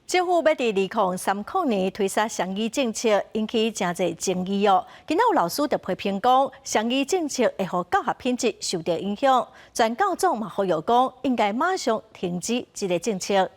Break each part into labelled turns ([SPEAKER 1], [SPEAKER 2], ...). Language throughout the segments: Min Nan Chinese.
[SPEAKER 1] 政府欲佇2030年推實雙語政策，引起誠濟爭議哦。今仔有老師就批評講，雙語政策會予教學品質受到影響。全教總嘛呼籲講，應該馬上停止這个政策。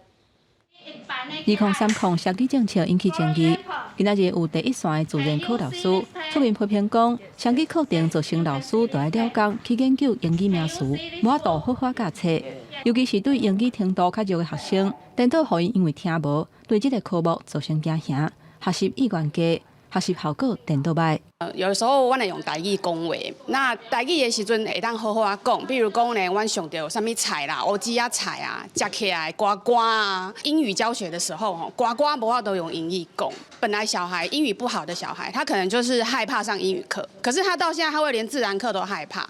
[SPEAKER 2] 2030雙語政策引起爭議，今仔日有第一線的自然科老師出面批評講，雙語課程造成老師著愛了工去研究英語名詞，無法度好好教冊，尤其是對英語程度較弱的學生，顛倒予𪜶因為聽無，對這个科目造成驚嚇，學習意願低，學習效果顛倒䆀。
[SPEAKER 3] 有時候阮會用台語講話，那台語的時陣會當好好仔講，比如講呢，阮上著啥物菜啦，烏枝仔菜啊，食起來呱呱啊。英語教學的時候，吼，呱呱無法度用英語講。本來小孩英語不好的小孩，他可能就是害怕上英語課，可是他到現在，他會連自然課都害怕。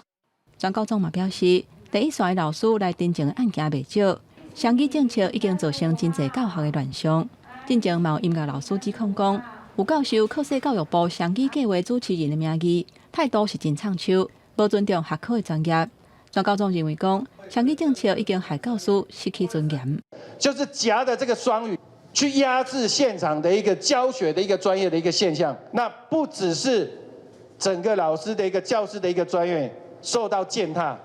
[SPEAKER 2] 全教總嘛表示，第一線的老師來陳情的案件袂少，雙語政策已經造成真濟教學的亂象。進前嘛有音樂老師指控講，有教授靠勢教育部雙語計畫主持人的名義，態度是真衝手，無尊重學科的專業。全教總認為講，雙語政策已經害教師失去尊嚴，
[SPEAKER 4] 就是夾著這個雙語去壓制現場的一個教學的一個專業的一個現象。那不只是整個老師的一個教師的一個專業受到踐踏，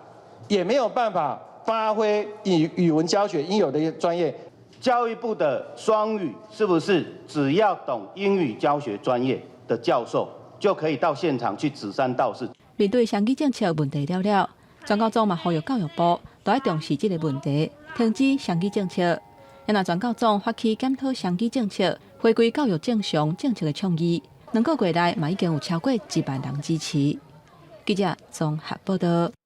[SPEAKER 4] 也沒有辦法發揮語文教學應有的一個專業。
[SPEAKER 5] 教育部的雙語是不是只要懂英語教學專業的教授就可以到現場去指三道四？
[SPEAKER 2] 面對雙語政策問題了了，全教總嘛呼籲教育部都愛重視這個問題，停止雙語政策。也若全教總發起檢討雙語政策，回歸教育正常政策的倡議，兩個月內嘛已經有超過1萬人支持。記者綜合報道。